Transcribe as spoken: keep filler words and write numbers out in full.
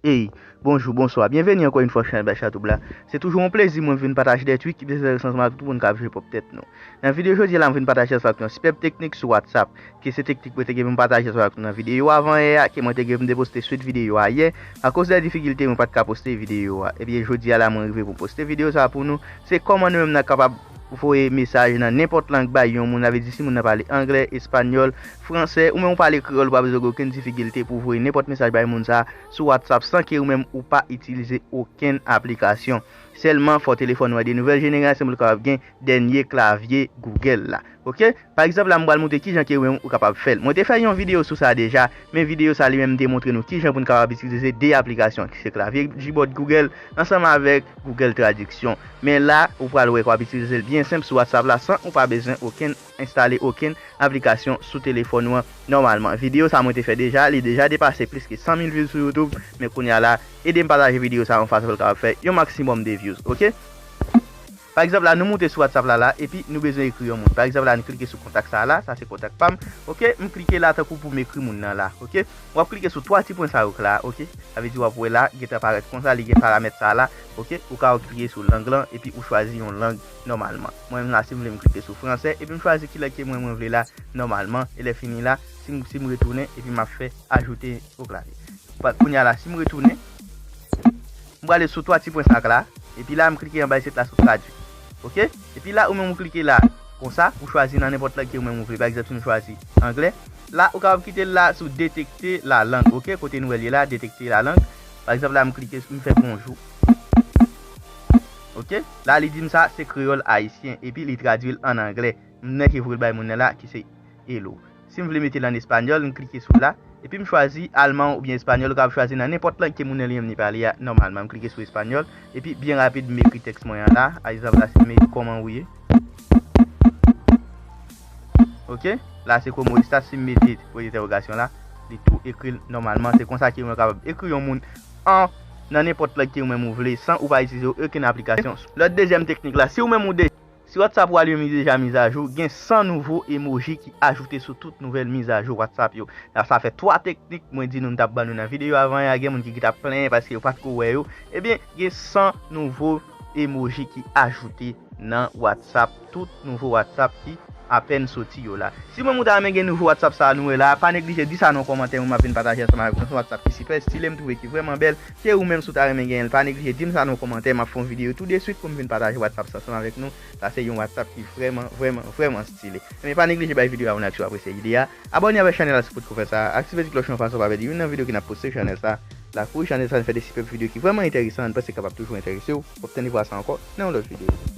Hey, bonjou, bonswa. Byenveni ankò yon fwa sou chanèl Bachatoub la. Se toujou yon plezi mwen vin pataje de trik ki enteresan ansanm ak tout moun k ap jwe pòp tèt nou. Nan videyo jodi a la, m vin pataje ansanm ak nou yon sipèb teknik sou WhatsApp, ke se teknik mwen te gen pou m pataje ansanm ak nou nan videyo avan yè a, ke mwen te gen pou m te poste swit videyo a yè. Akoz de difikilte, mwen pa t ka poste videyo a. Ebyen, jodi a la, mwen rive pou m poste videyo sa a pou nou. Se kòman nou menm n ap kapab voye mesaj nan nenpòt lang bay yon moun, sa vle di si moun nan pale anglè, espanyòl, fransè, ou menm ou pale kreyòl, ou pa bezwen gen okenn difikilte pou voye nenpòt mesaj bay moun sa a sou WhatsApp san ke ou menm ou pa itilize okenn aplikasyon. Sèlman fò telefòn ou a de nouvèl jenerasyon pou l kapab gen dènye klavye Google la. Oke? Pa egzanp la, m pral montre kijan ke ou menm ou kapab fè l. Mwen te fè yon videyo sou sa deja, men videyo sa li menm te montre nou kijan pou n kapab itilize de aplikasyon, ki se klavye Gboard Google ansanm avèk Google Tradiksyon. Men la, ou pral wè k w ap itilize l byen senp sou WhatsApp la san ou pa bezwen okenn enstale okenn aplikasyon sou telefòn ou an nòmalman. Videyo sa mwen te fè deja, li deja depase plis ke san mil views sou YouTube, men kounye a la, ede m pataje videyo sa yon fason pou l kapab fè yon maksimòm de views, oke? Pa egzanp la, nou moute sou WhatsApp la la, epi nou bezwen ekri yon moun. Pa egzanp la, nou klike sou kontak sa la, sa se kontak pa m, oke? M klike la tankou pou m ekri moun nan la, oke? W ap klike sou twa ti pwen sa yo k la, oke? Sa vle di w ap wè la, gentan parèt konsa, li gen paramèt sa la, oke? Ou ka klike sou lang lan, epi ou chwazi yon lang nòmalman. Mwen menm la, si m vle m klike sou fransè, epi m chwazi ki lang ke mwen, mwen vle la nòmalman. E lè fini la, si m, si m retounen, epi m ap fè ajoute o klavye. Pa, kounye a la, si m retounen, m prale sou twa ti pwen sa k la, epi la, m klike anba isit la sou tradui. Oke? Epi la, ou menm ou klike la, konsa, ou chwazi nan nenpòt lang ke ou menm ou vle. Pa egzanp, si m chwazi anglè, la, ou kapab kite l la sou detekte la lang, oke? Kote nou wè l ye la, detekte la lang. Pa egzanp, la, m klike, m fè bonjou. Oke? La, li di m sa, se kreyòl ayisyen, epi li tradui l ann anglè. M nèk e voye l bay moun nan la, ki se hello. Si m vle mete l ann espanyòl, m klike sou la, epi m chwazi alman oubyen espanyòl, ou kapab chwazi nan nenpòt lang ke moun nan li menm li pale a, nòmalman. M klike sou espanyòl, epi byen rapid, m ekri tèks mwen an la. Pa egzanp, la, se m, kòman ou ye? Oke? La, se komo estas, si m mete pwen dentèwogasyon la, li tou ekri l nòmalman. Se konsa ke mwen kapab ekri yon moun an, nan nenpòt lang ke ou menm ou vle, san ou pa itilize okenn aplikasyon. Lòt dezyèm teknik la, si ou menm ou de, si WhatsApp ou a li menm li deja mizajou, gen san nouvo emoji ki ajoute sou tout nouvèl mizajou WhatsApp yo. La, sa fè twa teknik mwen di nou m t ap ban nou nan videyo avan yè a, gen moun ki, ki t ap plenyen paske yo pa t ko wè yo. Ebyen, gen san nouvo emoji ki ajoute nan WhatsApp, tout nouvo WhatsApp ki apèn soti yo la. Si ou menm ou ta renmen gen nouvo WhatsApp sa a nou wè la, pa neglije di sa nan kòmantè, mwen m ap vin pataje ansanm avèk nou. Se yon WhatsApp ki sipè stile, m twouve ki vrèman bèl. Ke ou menm si w ta renmen genyen l, pa neglije di m sa nan kòmantè, m ap fè yon videyo tou de swit pou m vin pataje WhatsApp sa ansanm avèk nou. Sa se yon WhatsApp ki vrèman, vrèman, vrèman stile. Men pa neglije bay videyo a yon like si w apresye ide a. Abòne avèk chanèl la si w potko fè sa. Aktive ti klòch lan fason w pa pèdi youn nan videyo ke n ap poste sou chanèl sa. Lakouri chanèl sa, n fè de sipèb videyo ki vrèman enteresan, n panse kapab toujou enterese w. W ap tann vwa sa ankò nan yon lòt videyo.